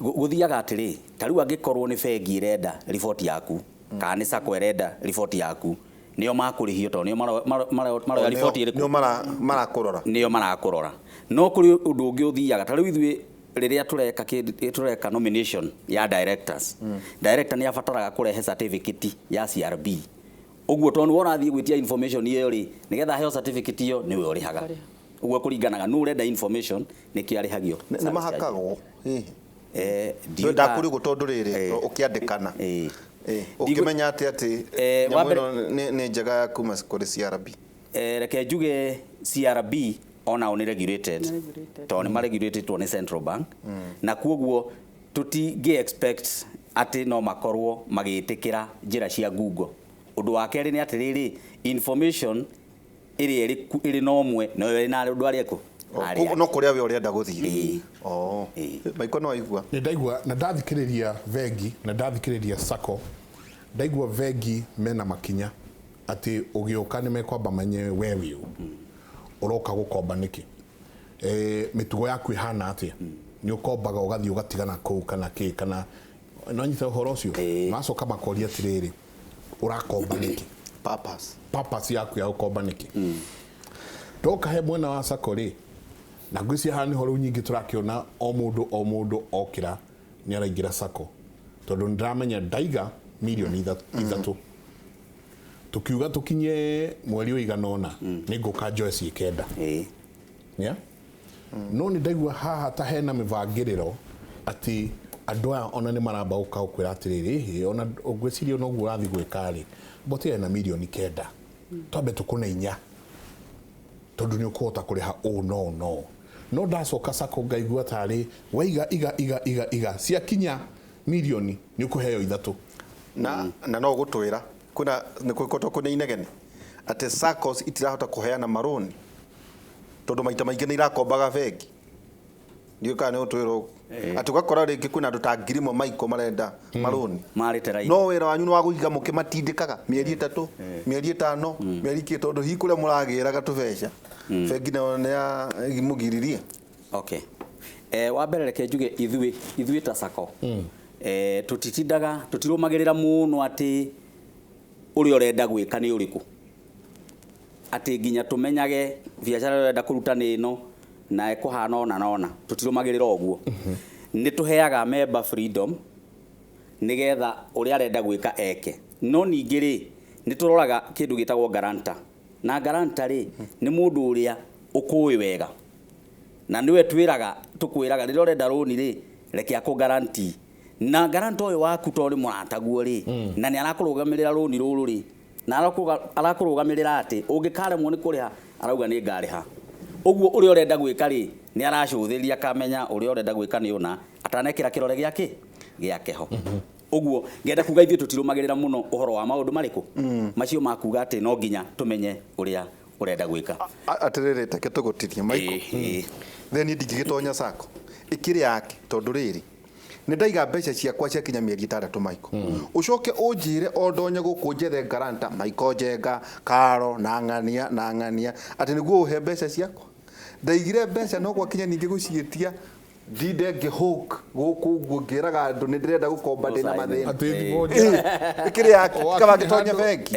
Speaker 3: Gũthiaga atĩrĩ, ta rĩu angĩkorwo nĩ bengi ĩrenda riboti yaku kana nĩ sacco ĩrenda riboti yaku, nĩo makũrĩhio tondũ nĩo maroya riboti ĩrĩkũ.
Speaker 2: Nĩo marakũrora.
Speaker 3: Nĩo marakũrora. No kũrĩ ũndũ ũngĩ ũthiaga, ta rĩu ithuĩ rĩrĩa tũreka tũreka nomination ya directors, director nĩ abataraga kũrehe certificate ya CRB. Ũguo tondũ nĩwe ũrathiĩ gwĩtia information ĩyo rĩ, nĩgetha aheo certificate ĩyo, nĩwe ũrĩhaga.
Speaker 4: Ũkarĩha.
Speaker 3: Ũguo kũringanaga nũ ũrenda information, nĩkĩo arĩhagio
Speaker 2: Nĩ
Speaker 3: service charge.
Speaker 2: Mahakagwo hihi?
Speaker 3: Ndiũĩ
Speaker 2: Ndakũrigwo tondũ rĩrĩ ũkĩandĩkana, ũkĩmenya atĩ nyamũ ĩno nĩ njega ya kuma kũrĩ CRB?
Speaker 3: Reke njuge CRB onao nĩ regulated.
Speaker 4: Nĩ regulated.
Speaker 3: Tondũ nĩ maregulatĩtwo nĩ central bank, na kuoguo tũtingĩ expect atĩ no makorwo magĩtĩkĩra njĩra cia ngungo. Ũndũ wa kerĩ nĩ atĩrĩrĩ, information ĩrĩa ĩrĩ na ũmwe noyo ĩrĩ na andũ arĩa kũ arĩa
Speaker 2: No kũrĩa we ũrenda gũthiĩ.
Speaker 3: Ĩĩ.
Speaker 2: Oh.
Speaker 3: Ĩĩ.
Speaker 2: Maiko no waigua.
Speaker 1: Nĩ ndaigua na ndathikĩrĩria bengi na ndathikĩrĩria sacco. Ndaigua bengi mena makinya atĩ ũgĩũka nĩ mekwamba menye we wĩ ũ, ũroka gũkomba nĩkĩ, mĩtugo yaku ĩhana atĩa, nĩ ũkombaga ũgathiĩ ũgatigana kũu kana kĩ, kana no nyite ũhoro ũcio. Macoka makoria atĩrĩrĩ, ũrakomba nĩkĩ?
Speaker 2: Purpose.
Speaker 1: Purpose yaku ya gũkomba nĩkĩ? Ndoka he mwena wa sacco rĩ, na ngwĩciria haha nĩho rĩu nyingĩ tũrakĩona o mũndũ o mũndũ okĩra nĩ araingĩra sacco, tondũ nĩ ndĩramenya ndaiga mirioni 3, tukiuga tukinye mweri ũigana ũna nĩ ngũka njoe ciĩ 9. Yeah? No nĩ ndaigua haha ta hena mĩbangĩrĩro atĩ andũ aya ona nĩ maramba gũka gũkwĩra atĩrĩrĩ, ĩhĩ, ona ngwĩciria ona ũguo ũrathiĩ gwĩka rĩ, mbotiga na mirioni 9, twambe tũkũne 4 tondũ nĩ ũkũhota kũrĩha ũũ no no no ndacoka sacco ngaigua tarĩ waiga iga iga iga iga ciakinya mirioni nĩ ũkũheo 3.
Speaker 2: Na no gũtwĩra kwĩna nĩ gwĩkotwo kwĩna inegene atĩ SACCOs itirahota kũheana marũni tondũ maita maingĩ nĩ irakombaga bengi. Ndiũĩ kana nĩ ũtwĩra ũguo, atĩ ũgakora rĩngĩ kwĩna andũ ta 1,000 maiko marenda marũni.
Speaker 3: Marĩte raini.
Speaker 2: No wĩra wanyu nĩ wa gũiga mũkĩmatindĩkaga mĩeri 3, mĩeri 5, mĩeri kĩ, tondũ hihi kũrĩa mũragĩraga tũbeca bengi nayo nĩ ya mũgiririe.
Speaker 3: Okay. Wa mbere reke njuge ithuĩ ta sacco, tũtitindaga tũtirũmagĩrĩra mũno atĩ ũrĩa ũrenda gwĩka nĩ ũrĩkũ, atĩ nginya tũmenyage biacara ĩrĩa ũrenda kũruta nĩ ĩno na ĩkũhana ũna na ũna, tũtirũmagĩrĩra ũguo. Nĩ tũheaga member freedom nĩgetha ũrĩa arenda gwĩka eke. No ningĩ rĩ, nĩ tũroraga kĩndũ gĩtagwo guarantor, na guarantor rĩ nĩ mũndũ ũrĩa ũkũĩ wega, na nĩwe twĩraga, tũkwĩraga rĩrĩa ũrenda rũni rĩ, reke akũ guarantee. Na guarantor ũyũ waku tondũ nĩ mũrataguo rĩ, na nĩ arakũrũgamĩrĩra rũni rũrũ rĩ, na arakũrũgamĩrĩra atĩ ũngĩkaremwo nĩ kũrĩha arauga nĩ ngarĩha. Ũguo ũrĩa ũrenda gwĩka rĩ, nĩ aracũthĩrĩria akamenya ũrĩa ũrenda gwĩka nĩ ũna, atanekĩra kĩrore gĩake gĩake ho. Ũguo ngenda kuga ithuĩ tũtirũmagĩrĩra mũno ũhoro wa maũndũ marĩkũ macio ma kuga atĩ no nginya tũmenye ũrĩa ũrenda gwĩka.
Speaker 2: Atĩrĩrĩ, reke tũgũtirie Michael.
Speaker 3: Ĩĩ.
Speaker 2: Then niĩ ndingĩgĩtonya sacco ĩkĩrĩ yake tondũ rĩrĩ nĩ ndaiga mbeca ciakwa ciakinya mĩeri 6, Michael, ũcoke ũnjĩre o ndonye gũkũ njethe guarantor Michael Njenga Karo na ng'ania na ng'ania atĩ nĩguo ũhe mbeca ciakwa. Ndaigire mbeca no gwakinya ningĩ gũciĩtia ndinde ngĩhook gũkũ ũguo ngĩraga andũ nĩ ndĩrenda gũkomba ndĩna mathĩna.
Speaker 1: Atĩ thibonjera.
Speaker 2: Ĩkĩrĩ yake kaba ngĩtonya bengi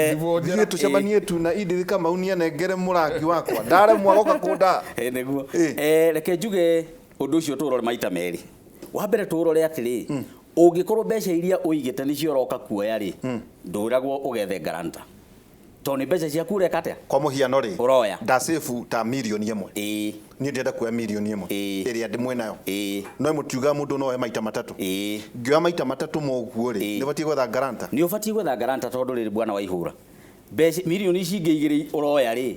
Speaker 1: Thibonjera.
Speaker 2: thiĩ tũcemanie tu na Edith Kamau nĩanengere mũrangi wakwa ndaremwo agoka kũnda.
Speaker 3: Nĩguo.
Speaker 2: Ĩĩ.
Speaker 3: Reke njuge ũndũ ũcio tũũrore maita merĩ. Wa mbere tũũrore atĩrĩ, ũngĩkorwo mbeca iria ũigĩte nĩcio ũroka kuoya rĩ, ndũragwo ũgethe guarantor tondũ nĩ mbeca ciaku ũreka atĩa?
Speaker 2: Kwa mũhiano rĩ,
Speaker 3: Ũroya.
Speaker 2: ndasave ta mirioni 1. Niĩ ndĩrenda kuoya mirioni 1 ĩrĩa ndĩ mwĩnayo. No mũtiuga mũndũ no oe maita 3. Ngĩoya maita 3 moguo rĩ, nĩ batiĩ gwetha guarantor?
Speaker 3: Nĩ ũbatiĩ gwetha guarantor tondũ rĩrĩ bwana Waihũra, mbeca mirioni ici ingĩ 2 ũroya rĩ,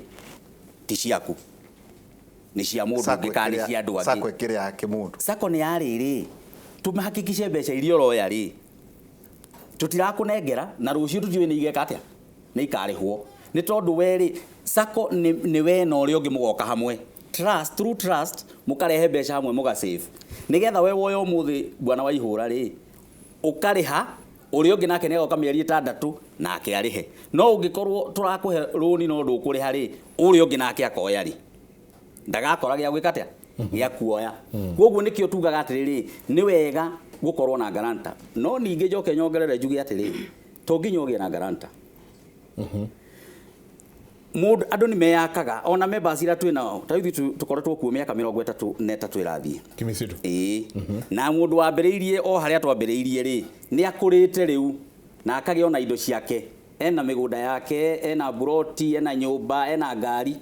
Speaker 3: ti ciaku, nĩ cia mũndũ ũngĩ kana nĩ cia andũ angĩ.
Speaker 2: Sacco ĩkĩrĩ yake mũndũ.
Speaker 3: Sacco nĩ ya rĩrĩ, tũmahakikishe mbeca iria ũroya rĩ, tũtirakũnengera na rũciũ tũtiũĩ nĩ igeka atĩa, nĩ ikarĩhwo. Nĩ tondũ we rĩ, Sacco nĩ we na ũrĩa ũngĩ mũgoka hamwe, trust, through trust, mũkarehe mbeca hamwe, mũgasave, nĩgetha we woya ũmũthĩ, bwana wa ihũra rĩ, ũkarĩha ũrĩa ũngĩ nake nĩagoka mĩeri 6 nake arĩhe. No ũngĩkorwo tũrakũhe rũni no ndũkũrĩha rĩ, ũrĩa ũngĩ nake akoya rĩ, ndagakora gĩa gwĩka atĩa, gĩa kuoya. Koguo nĩkĩo tugaga atĩrĩrĩ, nĩ wega gũkorwo na guarantor. No ningĩ njoke nyongerere njuge atĩrĩ, to nginya ũgĩe na guarantor. Mũndũ, andũ nĩ meyakaga, ona members iria twĩ nao, ta rĩu ithuĩ tũkoretwo kuo mĩaka 33 ĩrathiĩ.
Speaker 1: Kimisitu.
Speaker 3: Ĩĩ, na mũndũ wambĩrĩirie o harĩa twambĩrĩirie rĩ, nĩ akũrĩte rĩu na akagĩa ona indo ciake, ena mĩgũnda yake, ena buroti, ena nyũmba, ena ngari.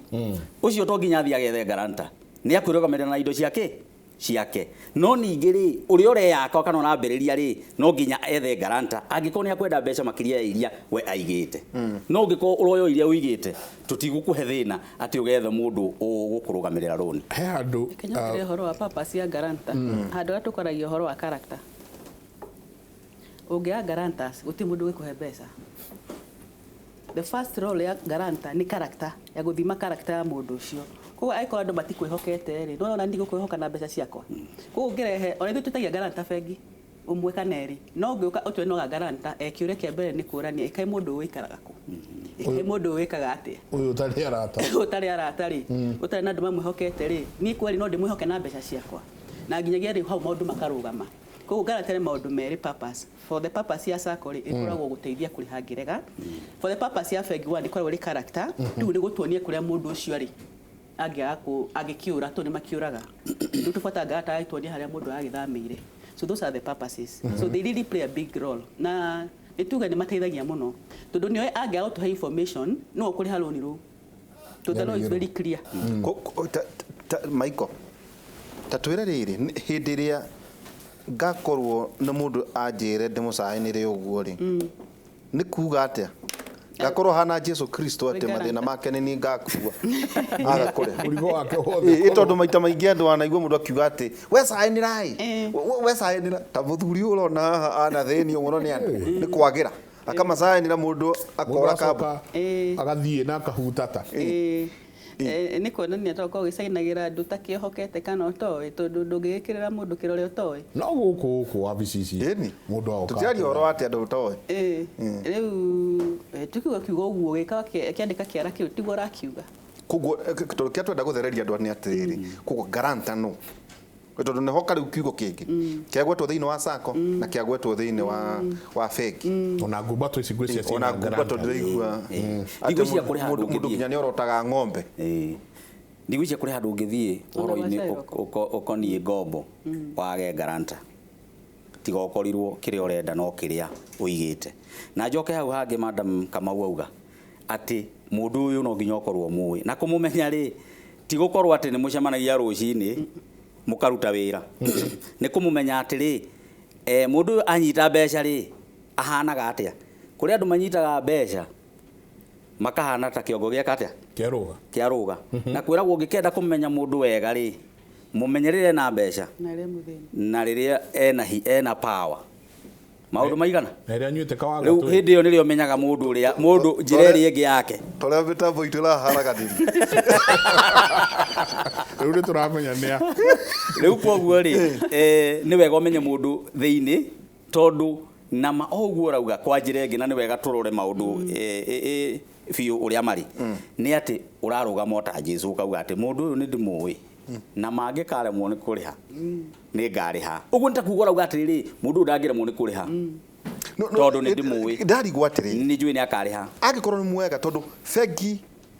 Speaker 3: Ũcio to nginya athiĩ agethe guarantor, nĩ akwĩrũgamĩrĩra na indo ciake. No ningĩ rĩ, ũrĩa ũreyaka kana ũrambĩrĩria rĩ, no nginya ethe guarantor angĩkorwo nĩ akwenda mbeca makĩria ya iria we aigĩte. No ũngĩkorwo ũroya iria ũigĩte, tũtigũkũhe thĩna atĩ ũgethe mũndũ ũgũkũrũgamĩrĩra rũni.
Speaker 1: He handũ
Speaker 4: Kenyongerere ũhoro wa purpose ya guarantor. Handũ harĩa tũkwaragia ũhoro wa character, ũngĩaga guarantors, gũtirĩ mũndũ ũgĩkũhe mbeca. The first role ya guarantor nĩ character, ya gũthima character ya mũndũ ũcio. Koguo angĩkorwo andũ matikwĩhokete rĩ, nĩwona ndigũkwĩhoka na mbeca ciakwa. Koguo ũngĩrehe, ona ithuĩ twĩtagia guarantor bengi ũmwe kana erĩ, no ũngĩũka ũtue no guarantor, kĩũria kĩa mbere nĩ kũrania, ĩkaĩ mũndũ ũyũ ũikaraga kũ, ĩkaĩ mũndũ ũyũ wĩkaga atĩa.
Speaker 1: Ũyũ ũtarĩ arata.
Speaker 4: Ũtarĩ arata rĩ, ũtarĩ na andũ mamwĩhokete rĩ, niĩ kweli no ndĩmwĩhoke na mbeca ciakwa? Na nginyagia rĩu hau maũndũ makarũgama. Koguo guarantor nĩ maũndũ merĩ purpose. For the purpose ya sacco rĩ, ĩkoragwo gũteithia kũrĩha ngĩrega. For the purpose ya bengi one, ĩkoragwo ĩrĩ character. Rĩu nĩ gũtuonia kũrĩa mũndũ ũcio arĩ, angĩaga angĩkĩũra, tondũ nĩ makĩũraga. Rĩu tũbataga guarantor agĩtuonia harĩa mũndũ agĩthamĩire. So those are the purposes. So they really play a big role, na nĩ tuge nĩ mateithagia mũno, tondũ nĩoĩ angĩaga gũtũhe information, no ũkũrĩha rũni rũu, tondũ the law is very clear.
Speaker 2: Michael, ta twĩre rĩrĩ, hĩndĩ ĩrĩa ngakorwo na mũndũ anjĩre ndĩmũcaĩnĩre ũguo rĩ, nĩ kuga atĩa? Ngakorwo hana Jesu Kristo atĩ
Speaker 4: Wĩ
Speaker 2: mathĩna
Speaker 4: guarantor.
Speaker 2: Make nĩ niĩ ngakua aga kũrĩa
Speaker 1: Mũrigo wake wothe.
Speaker 2: Ĩ, tondũ maita maingĩ andũ wanaigua mũndũ akiuga atĩ we caĩnĩrai, we caĩnĩra, ta mũthuri ũyũ ũrona haha ana thĩnio mũno nĩ andũ nĩ kwagĩra akamacaĩnĩra, mũndũ
Speaker 1: Mũndũ
Speaker 2: akora kamba.
Speaker 1: acoka agathiĩ na akahutata.
Speaker 4: Ĩĩ. Nĩ kuonania tokorwo ũgĩcainagĩra andũ ũtakĩhokete kana ũtoĩ, tondũ ndũngĩgĩkĩrĩra mũndũ kĩrore ũtoĩ.
Speaker 1: No gũkũ wabici ici
Speaker 2: Ĩni.
Speaker 1: mũndũ agoka.
Speaker 2: Tũtiraria ũhoro wa atĩ andũ ũtoĩ.
Speaker 4: Ĩĩ. Rĩu tukiuga kiugo ũguo gĩkaga kĩandĩka kĩara kĩu tiguo ũrakiuga.
Speaker 2: Koguo tondũ kĩrĩa twenda gũthereria andũ nĩ atĩrĩrĩ, koguo guarantor no tondũ nĩho karĩu kiugo kĩngĩ kĩagwetwo thĩinĩ wa sacco na kĩagwetwo thĩinĩ wa bengi.
Speaker 1: Ona ngumbato ici ngwĩciria
Speaker 2: Ona
Speaker 1: ciĩna
Speaker 2: ngumbato
Speaker 1: guarantor.
Speaker 2: ndĩraigua atĩ
Speaker 3: Ndigwĩciria kũrĩ handũ
Speaker 2: mũndũ
Speaker 3: ũngĩthiĩ.
Speaker 2: nginya nĩ orotaga ng'ombe.
Speaker 3: Ĩĩ. Ndigwĩciria kũrĩ handũ ũngĩthiĩ
Speaker 4: Ona
Speaker 3: ũhoro-inĩ
Speaker 4: gwa Shylock.
Speaker 3: ũkoniĩ ngombo wage guarantor, tiga ũkorirwo kĩrĩa ũrenda no kĩrĩa ũigĩte. Na njoke hau hangĩ, Madam Kamau auga atĩ mũndũ ũyũ no nginya ũkorwo mũĩ, na kũmũmenya rĩ, ti gũkorwo atĩ nĩ mũcemanagia rũcinĩ mũkaruta wĩra. Nĩ kũmũmenya atĩrĩ, mũndũ ũyũ anyita mbeca rĩ, ahanaga atĩa. Kũrĩ andũ manyitaga mbeca makahana ta kĩongo gĩaka atĩa.
Speaker 1: Kĩarũga.
Speaker 3: Kĩarũga. Na kwĩragwo ũngĩkenda kũmenya mũndũ wega rĩ, mũmenyerere na mbeca
Speaker 4: Na rĩrĩa mũthĩni.
Speaker 3: Na rĩrĩa ena power, maũndũ maigana.
Speaker 1: Na ĩrĩa anyuĩte kawaga.
Speaker 3: Rĩu hĩndĩ ĩyo nĩrĩo menyaga mũndũ ũrĩa mũndũ njĩra ĩrĩa ĩngĩ yake.
Speaker 2: Torĩa mĩtambo itũ ĩraharaganĩria.
Speaker 1: Rĩu nĩ tũramenya nĩa.
Speaker 3: Rĩu koguo rĩ, nĩ wega ũmenye mũndũ thĩinĩ, tondũ nama o ũguo ũrauga kwa njĩra ĩngĩ, na nĩ wega tũrore maũndũ biũ ũrĩa marĩ, nĩ atĩ ũrarũgama o ta Jesu, ũkauga atĩ mũndũ ũyũ nĩ ndĩmũĩ, na mangĩkaremwo nĩ kũrĩha nĩ ngarĩha. Ũguo nĩ ta kuga ũrauga atĩrĩrĩ, mũndũ ũyũ ndangĩremwo nĩ kũrĩha
Speaker 2: No,
Speaker 3: tondũ nĩ ndĩmũĩ.
Speaker 2: Ndarigwo atĩrĩrĩ,
Speaker 3: nĩ njũĩ nĩ akarĩha.
Speaker 2: Angĩkorwo nĩ mwega, tondũ bengi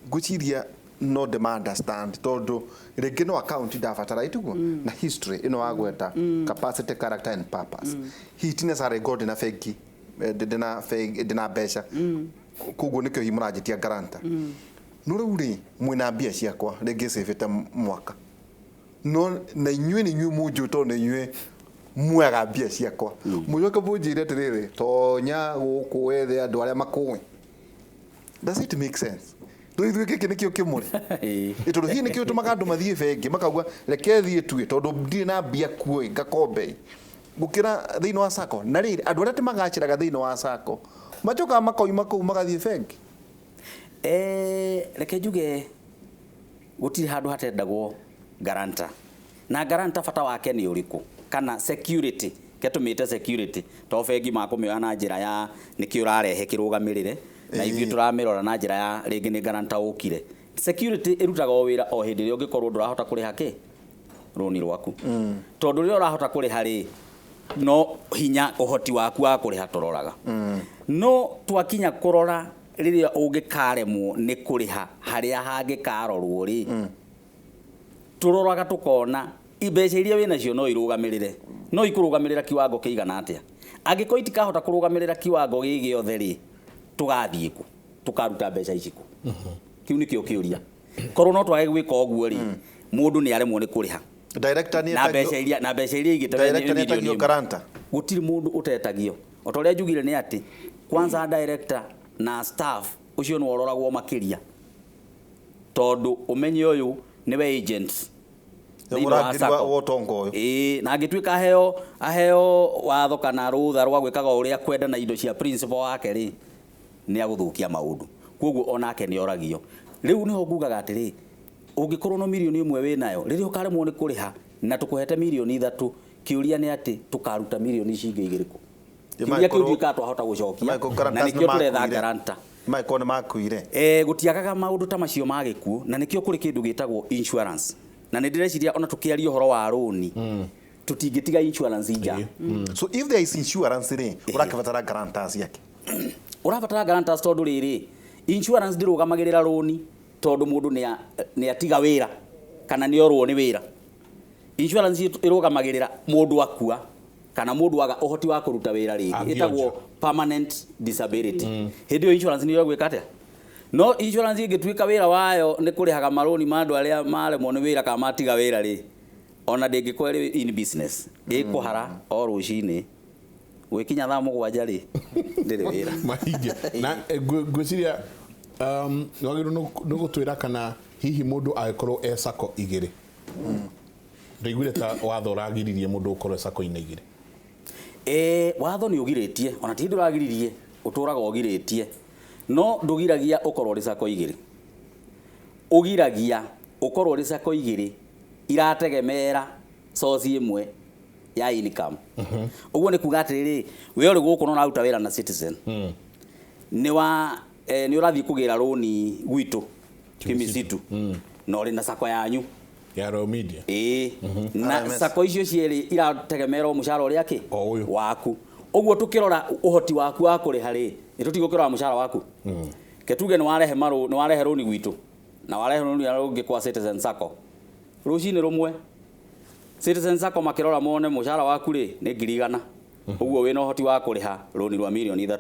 Speaker 2: ngwĩciria no ndĩma understand, tondũ rĩngĩ no account ndabatara ĩtiguo na history ĩno wagweta, capacity, character and purpose. Hihi ti necessarily ngorwo ndĩna bengi, ndĩna bengi, ndĩna mbeca, koguo nĩkĩo hihi mũranjĩtia guarantor. No rĩu rĩ, mwĩna mbia ciakwa rĩngĩ cĩbĩte mwaka, no na inyuĩ nĩ inyuĩ mũnjũĩ, tondũ nĩ inyuĩ muoyaga mbia ciakwa, mũcoke mũnjĩre atĩrĩrĩ, tonya gũkũ wethe andũ arĩa makũĩ. Does it make sense? Rĩu ithuĩ gĩkĩ nĩkĩo kĩmũrĩ. Ĩ, tondũ hihi nĩkĩo tũmaga andũ mathiĩ bengi makauga reke thiĩ tue, tondũ ndirĩ na mbia kuo ĩ, ngakombe gũkĩra thĩinĩ wa sacco. Na rĩrĩ, andũ arĩa magacĩraga thĩinĩ wa sacco macokaga makoima kũu magathiĩ bengi.
Speaker 3: Reke njuge gũtirĩ handũ hatendagwo guarantor. Na guarantor bata wake nĩ ũrĩkũ? Kana security, ke tũmĩte security to bengi makũmĩoya na njĩra ya nĩkĩ ũrarehe kĩrũgamĩrĩre, na ithuĩ tũramĩrora na njĩra ya rĩngĩ nĩ guarantor ũkire. Security ĩrutaga o wĩra o hĩndĩ ĩrĩa ũngĩkorwo ndũrahota kũrĩha kĩ rũni rwaku, tondũ rĩrĩa ũrahota kũrĩha rĩ, no hinya ũhoti waku wa kũrĩha tũroraga. No twakinya kũrora rĩrĩa ũngĩkaremwo nĩ kũrĩha, harĩa hangĩkarorwo rĩ, tũroraga tũkona mbeca iria wĩnacio no irũgamĩrĩre, no ikũrũgamĩrĩra kiwango kĩigana atĩa. Angĩkorwo itikahota kũrũgamĩrĩra kiwango gĩ gĩothe rĩ, tũgathiĩ kũ? Tũkaruta mbeca ici kũ? Kĩu nĩkĩo kĩũria. Korwo no twage gwĩka ũguo rĩ, mũndũ nĩ aremwo nĩ kũrĩha.
Speaker 2: Director nĩ
Speaker 3: Na mbeca iria, na mbeca iria igĩte
Speaker 2: Director nĩ etagio guarantor?
Speaker 3: Gũtirĩ mũndũ ũtetagio. O ta ũrĩa njugire nĩ atĩ kwanza director na staff ũcio nĩ wororagwo makĩria, tondũ ũmenye ũyũ nĩwe agent
Speaker 2: Nĩ
Speaker 3: thĩinĩ wa
Speaker 2: mũrangĩri
Speaker 3: SACCO.
Speaker 2: wa ũtonga ũyũ.
Speaker 3: Ĩĩ, na angĩtuĩka aheo watho kana rũtha rwa gwĩkaga o ũrĩa kwenda na indo cia principal wake rĩ, nĩ agũthũkia maũndũ. Koguo onake nĩ oragio. Rĩu nĩho ngugaga atĩrĩ, ũngĩkorwo no 1 million wĩnayo, rĩrĩa ũkaremwo nĩ kũrĩha na tũkũhete 3 million, kĩũria nĩ atĩ tũkaruta 2 million ici ingĩ kũ? Kĩũria kĩu ndiũĩ kana twahota gũcokia, na nĩkĩo tũretha guarantor.
Speaker 2: Mangĩkorwo nĩ makuire.
Speaker 3: Gũtiagaga maũndũ ta macio ma gĩkuũ, na nĩkĩo kũrĩ kĩndũ gĩtagwo insurance. Na nĩ ndĩreciria ona tũkĩaria ũhoro wa rũni, tũtingĩtiga insurance nja.
Speaker 2: So if there is insurance rĩ, ũrakĩbatara guarantors yake?
Speaker 3: Ũrabatara guarantors tondũ rĩrĩ, insurance ndĩrũgamagĩrĩra rũni tondũ mũndũ nĩ atiga wĩra kana nĩ orwo nĩ wĩra. Insurance ĩrũgamagĩrĩra mũndũ akua kana mũndũ aga ũhoti wa kũruta wĩra rĩngĩ.
Speaker 1: Angĩonja.
Speaker 3: Ĩtagwo permanent disability. Hĩndĩ ĩyo insurance nĩyo ĩgwĩka atĩa? No insurance ĩngĩtuĩka wĩra wayo nĩ kũrĩhaga marũni ma andũ arĩa maremwo nĩ wĩra kana matiga wĩra rĩ, ona ndĩngĩkorwo ĩrĩ in business. Ĩkũhara o rũcinĩ, gwĩkinya thaa 7 rĩ, ndĩrĩ wĩra.
Speaker 1: Mahinge na ngwĩciria wagĩrĩirwo nĩ gũtwĩra kana hihi mũndũ angĩkorwo e SACCO igĩrĩ. Ndaiguire ta watho ũragiririe mũndũ gũkorwo e SACCO-inĩ igĩrĩ.
Speaker 3: Watho nĩ ũgirĩtie, ona ti ndũragiririe, ũtũraga ũgirĩtie, no ndũgiragia ũkorwo ũrĩ SACCO igĩrĩ. Ũgiragia ũkorwo ũrĩ SACCO igĩrĩ irategemera source ĩmwe ya income. Ũguo nĩ kuga atĩrĩrĩ, we ũrĩ gũkũ na ũraruta wĩra na Citizen, nĩ wa nĩ ũrathiĩ kũgĩra rũni gwitũ Kimisitu, na ũrĩ na SACCO yanyu
Speaker 1: ya Royal Media.
Speaker 3: Ĩĩ, na
Speaker 2: RMS.
Speaker 3: SACCO icio cierĩ irategemera o mũcara ũrĩa kĩ
Speaker 1: O ũyũ.
Speaker 3: waku. Ũguo tũkĩrora ũhoti waku wa kũrĩha rĩ, nĩ tũtigũkĩrora mũcara waku. Ke tuge nĩ warehe marũ, nĩ warehe rũni gwitũ na warehe rũni rũngĩ kwa Citizen SACCO, rũcinĩ rũmwe Citizen SACCO makĩrora mone mũcara waku rĩ nĩ 100,000, ũguo wĩna ũhoti wa kũrĩha rũni rwa 3 million,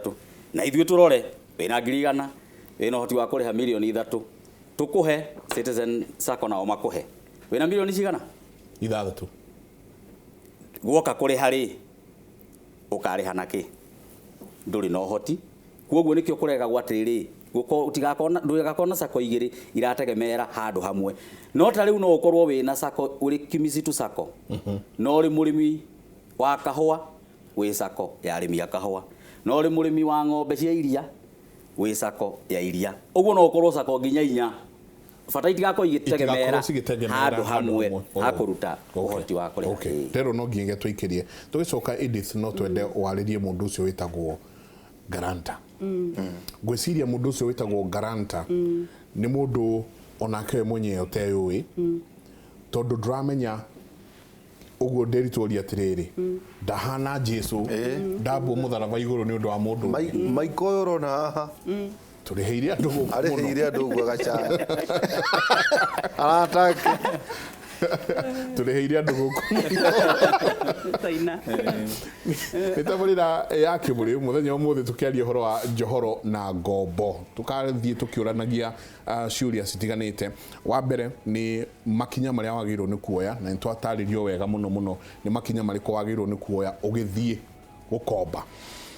Speaker 3: na ithuĩ tũrore wĩna 100,000, wĩna ũhoti wa kũrĩha 3 million, tũkũhe Citizen SACCO nao makũhe wĩna milioni cigana?
Speaker 1: 6.
Speaker 3: Guoka kũrĩha rĩ, ũkarĩha na kĩ? Ndũrĩ na ũhoti. Koguo nĩkĩo kũregagwo atĩrĩrĩ, ndũgakorwo na SACCO igĩrĩ irategemera handũ hamwe. No ta rĩu no ũkorwo wĩna SACCO, ũrĩ Kimisitu SACCO, no ũrĩ mũrĩmi wa kahũa, wĩ SACCO ya arĩmi a kahũa, no ũrĩ mũrĩmi wa ng'ombe cia iria, wĩ SACCO ya iria. Ũguo no ũkorwo SACCO nginya inya, bata itigakorwo igĩtegemera
Speaker 1: Itigakorwo cigĩtegemera
Speaker 3: handũ hamwe
Speaker 1: hamwe.
Speaker 3: ha kũruta ũhoti wa kũrĩha.
Speaker 1: Rĩrũ no nginya tũikĩrie tũgĩcoka. Edith, no twende warĩrie mũndũ ũcio wĩtagwo guarantor. Ngwĩciria mũndũ ũcio wĩtagwo guarantor nĩ mũndũ onake we mwenyewe ũteyũĩ, tondũ ndũramenya ũguo. Ndĩritũria atĩrĩrĩ, ndahana Jesu ndambwo mũtharaba igũrũ nĩ ũndũ wa mũndũ ũngĩ.
Speaker 2: Maiko ũyũ ũrona haha.
Speaker 1: Tũrĩhĩire andũ gũkũ mũno.
Speaker 2: Arĩhĩire andũ ũguo agacaya aratake.
Speaker 1: Tũrĩhĩire andũ gũkũ.
Speaker 4: Taina.
Speaker 1: Nĩ tabarĩra ya Kĩmũrĩ mũthenya ũmũthĩ, tũkĩaria ũhoro wa njohoro na ngombo. Tũkathiĩ tũkĩũranagia ciũria citiganĩte. Wa mbere nĩ makinya marĩa wagĩrĩirwo nĩ kuoya, na nĩ twatarĩrio wega mũno mũno nĩ makinya marĩkũ wagĩrĩirwo nĩ kuoya ũgĩthiĩ gũkomba.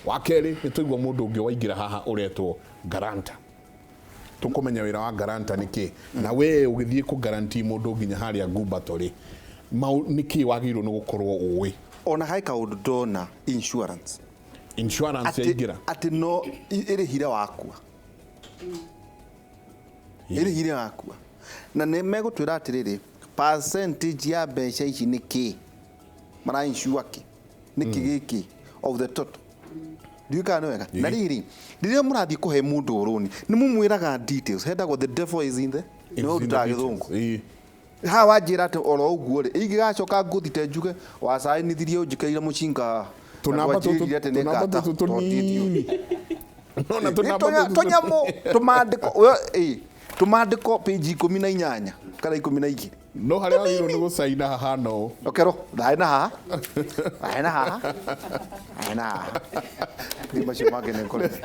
Speaker 1: Wa kerĩ, nĩ twaigua mũndũ ũngĩ waingĩra haha ũretwo guarantor. Tũkũmenya wĩra wa guarantor nĩ kĩ, na we ũgĩthiĩ kũ guarantee mũndũ nginya harĩa ngumbato rĩ, nĩ kĩ wagĩrĩirwo nĩ gũkorwo ũĩ.
Speaker 2: Ona he kaũndũ ndona, insurance.
Speaker 1: Insurance yaingĩra.
Speaker 2: Atĩ no ĩrĩhire wakua. Ĩrĩhi rĩrakua na nĩ megũtwĩra atĩrĩrĩ, percentage ya mbeca ici nĩ kĩ mara insure, kĩ nĩ kĩ gĩkĩ of the total. Ndiũĩ kana nĩ wega. Na rĩrĩ, rĩrĩa mũrathiĩ kũhe mũndũ rũni, nĩ mũmwĩraga details hendagwo the devil is in the nĩ ũrutaga gĩthũngũ haha wanjĩra atĩ oro ũguo rĩ, ingĩgacoka ngũthite njuge wacainithirie ũnjĩkĩrĩire mũcinga haha.
Speaker 1: Tũnamba
Speaker 2: Na
Speaker 1: tũtũ,
Speaker 2: ndwanjĩrire atĩ nĩ
Speaker 1: tũnamba
Speaker 2: ngata,
Speaker 1: tũtũ
Speaker 2: tondũ
Speaker 1: tũnini. Nona tũnamba tũtũ.
Speaker 2: Tũnyamũ tũmandĩko, tũmandĩko page 18 kana 12.
Speaker 1: No harĩa wagĩrĩirwo nĩ gũcaina hahana ũũ.
Speaker 2: Okerwo thaĩ na haha, thaĩ na haha, thaĩ na haha. Rĩu macio mangĩ nĩ ngorete.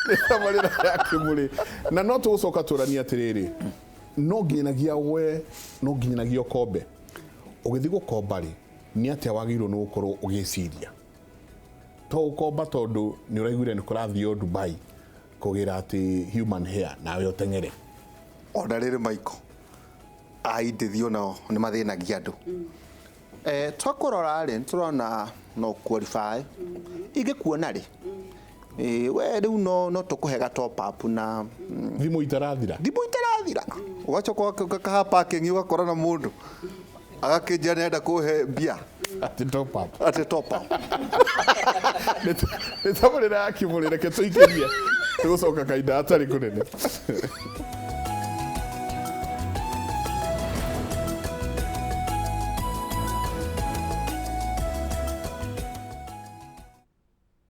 Speaker 1: Nĩ tabarĩra ya Kĩmũrĩ, na no tũgũcoka tũranie atĩrĩrĩ, no nginyanagia we, no nginyanagia ũkombe. Ũgĩthiĩ gũkomba rĩ, nĩ atĩa wagĩrĩirwo nĩ gũkorwo ũgĩciria? To gũkomba tondũ nĩ ũraiguire nĩ kũrathio Dubai kũgĩra atĩ human hair, nawe ũteng'ere.
Speaker 2: Ona rĩrĩ, Michael, aindĩthi onao nĩ mathĩnagia andũ. Twakũrora rĩ, tũrona no qualify ingĩkuona rĩ, we rĩu no tũkũhe ga top up na
Speaker 1: thimũ itarathira.
Speaker 2: Thimũ itarathira, ũgacoka ũkaha parking, ũgakora na mũndũ agakĩnjĩra nĩarenda kũhe mbia.
Speaker 1: Atĩ top up.
Speaker 2: Atĩ top up.
Speaker 1: Nĩ tabarĩra ya Kĩmũrĩ, reke tũikĩrie, tũgũcoka kahinda hatarĩ kũnene.